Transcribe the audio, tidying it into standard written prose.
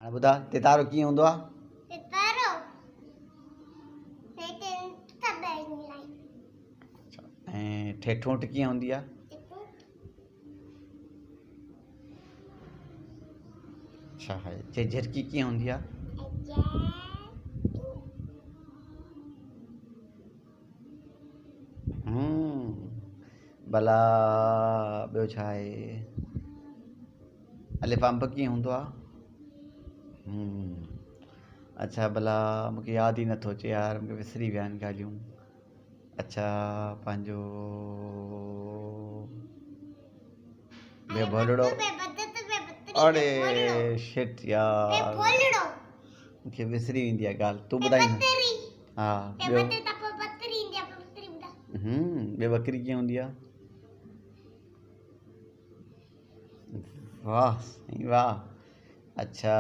هاڻي ٻڌاء تتارو ڪيئن هوندو آهي؟ تتارو ۽ ٺيٺونٽ ڪيئن هوندي آهي؟ اڇا جهرڪي ڪيئن هوندي آهي؟ ڀلا ٻيو ڇا آهي؟ الف انب ڪيئن هوندو آ؟ اڇا ڀلا مونکي ياد ئي نٿو اچي يار مونکي وسري ويا آهن ڳالهيون اڇا پنهنجو بي ڀولڙو اڙي شٽ يار مونکي وسري ويندي آ ڳالهه تون ٻڌائي نه ها ٻيو ٻيو ٻڪري ڪيئن هوندي آ؟ واھ سائين واھ اڇا.